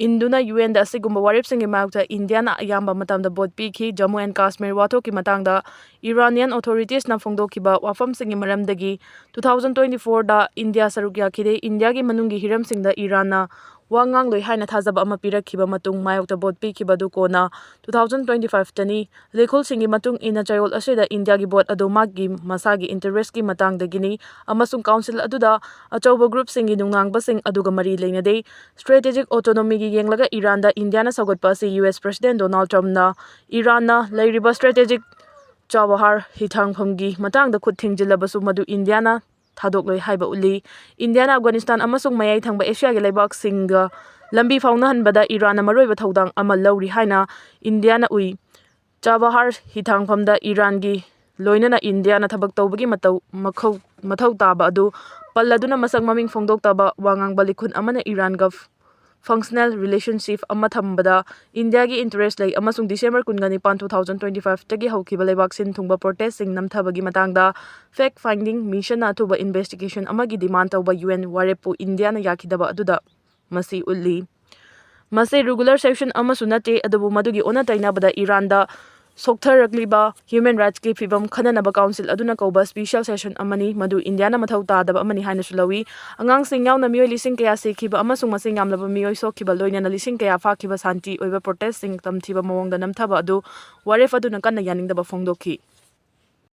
ꯏꯟꯗꯨꯅ U N ꯗ ꯑꯁꯤꯒꯨꯝꯕ ꯋꯥꯔꯦꯞꯁꯤꯡꯒꯤ ꯃꯥꯌꯣꯛꯇ ꯏꯟꯗꯤꯌꯥꯅ ꯑꯌꯥꯝꯕ ꯃꯇꯝꯗ ꯚꯣꯠ ꯄꯤꯈꯤ꯫ ꯖꯝꯃꯨ and ꯀꯥꯁꯃꯤꯔ ꯋꯥꯊꯣꯛꯀꯤ ꯃꯇꯥꯡꯗ Iranian authorities ꯅ ꯐꯣꯡꯗꯣꯛꯈꯤꯕ ꯋꯥꯐꯝꯁꯤꯡꯒꯤ ꯃꯔꯝꯗꯒꯤ two thousand twenty four ꯗ ꯏꯟꯗꯤꯌꯥ ꯁꯔꯨꯛ ꯌꯥꯈꯤꯗꯦ꯫ ꯏꯟꯗꯤꯌꯥꯒꯤ ꯃꯅꯨꯡꯒꯤ ꯍꯤꯔꯝꯁꯤꯡꯗ ꯏꯔꯥꯟꯅ ꯋꯥ ꯉꯥꯡꯂꯣꯏ ꯍꯥꯏꯅ ꯊꯥꯖꯕ ꯑꯃ ꯄꯤꯔꯛꯈꯤꯕ ꯃꯇꯨꯡ ꯃꯥꯌꯣꯛꯇ ꯚꯣꯠ ꯄꯤꯈꯤꯕ ꯑꯗꯨ ꯀꯣꯟꯅ two thousand twenty five ꯇꯅꯤ꯫ ꯂꯩꯈꯣꯜꯁꯤꯡꯒꯤ ꯃꯇꯨꯡ ꯏꯟꯅ ꯆꯌꯣꯜ ꯑꯁꯤꯗ ꯏꯟꯗꯤꯌꯥꯒꯤ ꯚꯣꯠ ꯑꯗꯨ ꯃꯥꯒꯤ ꯃꯁꯥꯒꯤ ꯏꯟꯇꯔꯦꯁꯀꯤ ꯃꯇꯥꯡꯗꯒꯤꯅꯤ ꯑꯃꯁꯨꯡ ꯀꯥꯎꯟꯁꯤꯜ ꯑꯗꯨꯗ ꯑꯆꯧꯕ ꯒ꯭ꯔꯨꯞꯁꯤꯡꯒꯤ ꯅꯨꯡꯅꯥꯡꯕꯁꯤꯡ ꯑꯗꯨꯒ ꯃꯔꯤ ꯂꯩꯅꯗꯦ꯫ ꯁ꯭ꯇ꯭ꯔꯦꯇꯦꯖꯤꯛ ꯑꯣꯇꯣꯅꯣꯃꯤꯒꯤ ꯌꯦꯡꯂꯒ ꯏꯔꯥꯟꯗ ꯏꯟꯗꯤꯌꯥꯅ ꯁꯧꯒꯠꯄ ꯑꯁꯤ ꯌꯨ ꯑꯦꯁ ꯄ꯭ꯔꯁꯤꯗꯦꯟ ꯗꯣꯅꯥꯜꯗ ꯇ꯭ꯔꯝꯞꯅ ꯏꯔꯥꯟꯅ ꯂꯩꯔꯤꯕ ꯁ꯭ꯇ꯭ꯔꯦꯇꯦꯖꯤꯛ ꯆꯥꯕꯍꯥꯔ ꯍꯤꯊꯥꯡꯐꯝꯒꯤ ꯃꯇꯥꯡꯗ ꯈꯨꯠ ꯊꯤꯡꯖꯤꯜꯂꯕꯁꯨ ꯃꯗꯨ ꯏꯟꯗꯤꯌꯥꯅ ꯊꯥꯗꯣꯛꯂꯣꯏ ꯍꯥꯏꯕ ꯎꯠꯂꯤ꯫ ꯏꯟꯗꯤꯌꯥꯅ ꯑꯐꯒꯥꯅꯤꯁꯇꯥꯟ ꯑꯃꯁꯨꯡ ꯃꯌꯥꯏ ꯊꯪꯕ ꯑꯦꯁꯤꯌꯥꯒꯤ ꯂꯩꯕꯥꯛꯁꯤꯡꯒ ꯂꯝꯕꯤ ꯐꯥꯎꯅꯍꯟꯕꯗ ꯏꯔꯥꯟꯅ ꯃꯔꯨꯑꯣꯏꯕ ꯊꯧꯗꯥꯡ ꯑꯃ ꯂꯧꯔꯤ ꯍꯥꯏꯅ ꯏꯟꯗꯤꯌꯥꯅ ꯎꯏ꯫ ꯆꯥꯕꯍꯥꯔ ꯍꯤꯊꯥꯡꯐꯝꯗ ꯏꯔꯥꯟꯒꯤ ꯂꯣꯏꯅꯅ ꯏꯟꯗꯤꯌꯥꯅ ꯊꯕꯛ ꯇꯧꯕꯒꯤ ꯃꯇꯧ ꯃꯈꯧ-, ꯃꯊꯧ ꯇꯥꯕ ꯑꯗꯨ ꯄꯜꯂꯗꯨꯅ ꯃꯁꯛ ꯃꯃꯤꯡ ꯐꯣꯡꯗꯣꯛꯇꯕ ꯋꯥ ꯉꯥꯡꯕ ꯂꯤꯈꯨꯟ ꯑꯃꯅ ꯏꯔꯥꯟꯒ functional relationship ꯑꯃ ꯊꯝꯕꯗ ꯏꯟꯗꯤꯌꯥꯒꯤ ꯏꯟꯇꯔꯦꯁ ꯂꯩ ꯑꯃꯁꯨꯡ ꯗꯤꯁꯦꯝꯕꯔ ꯀꯨꯟꯒ ꯅꯤꯄꯥꯟ, two thousand twenty five ꯇꯒꯤ ꯍꯧꯈꯤꯕ ꯂꯩꯕꯥꯛ ꯁꯤꯟ ꯊꯨꯡꯕ ꯄ꯭ꯔꯣꯇꯦꯁꯁꯤꯡ ꯅꯝꯊꯕꯒꯤ ꯃꯇꯥꯡꯗ fact finding mission ꯅ ꯑꯊꯨꯕ ꯏꯟꯚꯦꯁꯇꯤꯒꯦꯁꯟ ꯑꯃꯒꯤ ꯗꯤꯃꯥꯟ ꯇꯧꯕ ꯌꯨ ꯑꯦꯟ ꯋꯥꯔꯦꯞꯄꯨ ꯏꯟꯗꯤꯌꯥꯅ ꯌꯥꯈꯤꯗꯕ ꯑꯗꯨꯗ ꯃꯁꯤ ꯎꯠꯂꯤ꯫ ꯃꯁꯤ ꯔꯤꯒꯨꯂꯔ ꯁꯦꯁꯟ ꯑꯃꯁꯨ ꯅꯠꯇꯦ, ꯑꯗꯨꯕꯨ ꯃꯗꯨꯒꯤ ꯑꯣꯟꯅ ꯇꯩꯅꯕꯗ ꯏꯔꯥꯟꯗ ꯁꯣꯛꯊꯔꯛꯂꯤꯕ ꯍ꯭ꯌꯨꯃꯦꯟ ꯔꯥꯏꯠꯁꯀꯤ ꯐꯤꯕꯝ ꯈꯟꯅꯅꯕ ꯀꯥꯎꯟꯁꯤꯜ ꯑꯗꯨꯅ ꯀꯧꯕ ꯁ꯭ꯄꯤꯁꯤꯌꯦꯜ ꯁꯦꯁꯟ ꯑꯃꯅꯤ, ꯃꯗꯨ ꯏꯟꯗꯤꯌꯥꯅ ꯃꯊꯧ ꯇꯥꯗꯕ ꯑꯃꯅꯤ ꯍꯥꯏꯅꯁꯨ ꯂꯧꯏ꯫ ꯑꯉꯥꯡꯁꯤꯡ ꯌꯥꯎꯅ ꯃꯤꯑꯣꯏ ꯂꯤꯁꯤꯡ ꯀꯌꯥ ꯁꯤꯈꯤꯕ ꯑꯃꯁꯨꯡ ꯃꯁꯤꯡ ꯌꯥꯝꯂꯕ ꯃꯤꯑꯣꯏ ꯁꯣꯛꯈꯤꯕ, ꯂꯣꯏꯅꯅ ꯂꯤꯁꯤꯡ ꯀꯌꯥ ꯐꯥꯈꯤꯕ ꯁꯥꯟꯇꯤ ꯑꯣꯏꯕ ꯄ꯭ꯔꯣꯇꯦꯁꯁꯤꯡ ꯇꯝꯊꯤꯕ ꯃꯑꯣꯡꯗ ꯅꯝꯊꯕ ꯑꯗꯨ ꯋꯥꯔꯦꯞ ꯑꯗꯨꯅ ꯀꯟꯅ ꯌꯥꯅꯤꯡꯗꯕ ꯐꯣꯡꯗꯣꯛꯈꯤ꯫